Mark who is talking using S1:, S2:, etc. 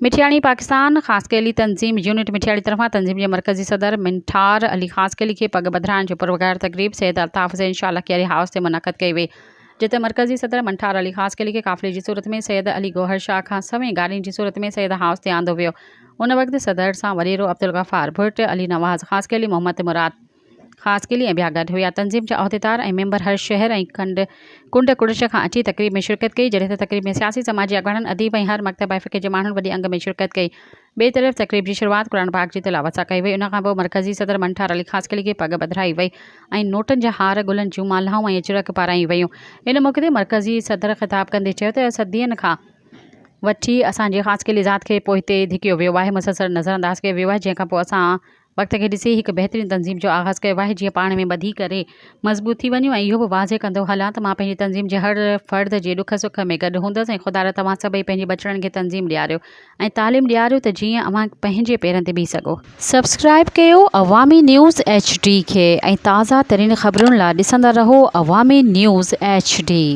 S1: مٺياڻي پاڪستان خاصخيلي تنظيم يونٽ مٺياڻي طرفان تنظيم جي مرڪزي صدر منٺار علي خاصخيلي کي پڳ ٻڌرائڻ جو پروقار تقريب سيد الطاف حسين شاهه لڪياري هائوس تي منعقد ڪئي وئي جتي مرڪزي صدر منٺار علي خاصخيلي کي قافلي جي صورت ۾ سيد علي گوهر شاهه کان سوين گاڏين جي صورت ۾ سيد هائوس تي آندو ويو ان وقت صدر سان وڏيرو عبدالغفار ڀٽ، علي نواز خاصخيلي، محمد مراد. خاصخيلي ۽ ٻيا گڏ هيا. تنظيم جا عهديدار ۽ ميمبر هر شهر ۽ ڪنڊ ڪنڊ ڪڙڇ کان اچي تقريب ۾ شرڪت ڪئي جڏهن ته تقريب ۾ سياسي سماجي اڳواڻن اديب ۽ هر مڪتبه فڪر جي ماڻهن وڏي انگ ۾ شرڪت ڪئي. ٻئي طرف تقريب جي شروعات قرآن پاڪ جي تلاوت سان ڪئي وئي ان کان پوء مرڪزي صدر منٺار علي خاصخيلي کي پڳ ٻڌرائي وئي ۽ نوٽن جا هار گلن جون مالهائون ۽ اجرڪ پارائي ويون ان موقعي تي مرڪزي صدر خطاب ڪندي چيو ته صدين کان وٺي اسان جي خاصخيلي ذات کي پوئتي ڌڪيو ويو آهي مسلسل نظرانداز ڪيو ويو آهي جنهن کان پوء اسان وقت کي ڏسي هڪ بهترين تنظيم جو آغاز ڪيو آهي جيئن پاڻ ۾ ٻڌي ڪري مضبوط ٿي وڃون ۽ اهو به واضح ڪندو هلان ته مان پنهنجي تنظيم جي هر فرد جي ڏک سک ۾ گڏ هوندس ۽ خدارا توهان سڀئي پنهنجي ٻچڙن کي تنظيم ڏياريو ۽ تعليم ڏياريو ته جيئن اوهان پنهنجي پيرن تي بيهي سگهو. سبسڪرائيب ڪيو عوامي نيوز ايڇ ڊي کي ۽ تازه ترين خبرن لا ڏسندا رهو عوامي نيوز ايڇ ڊي.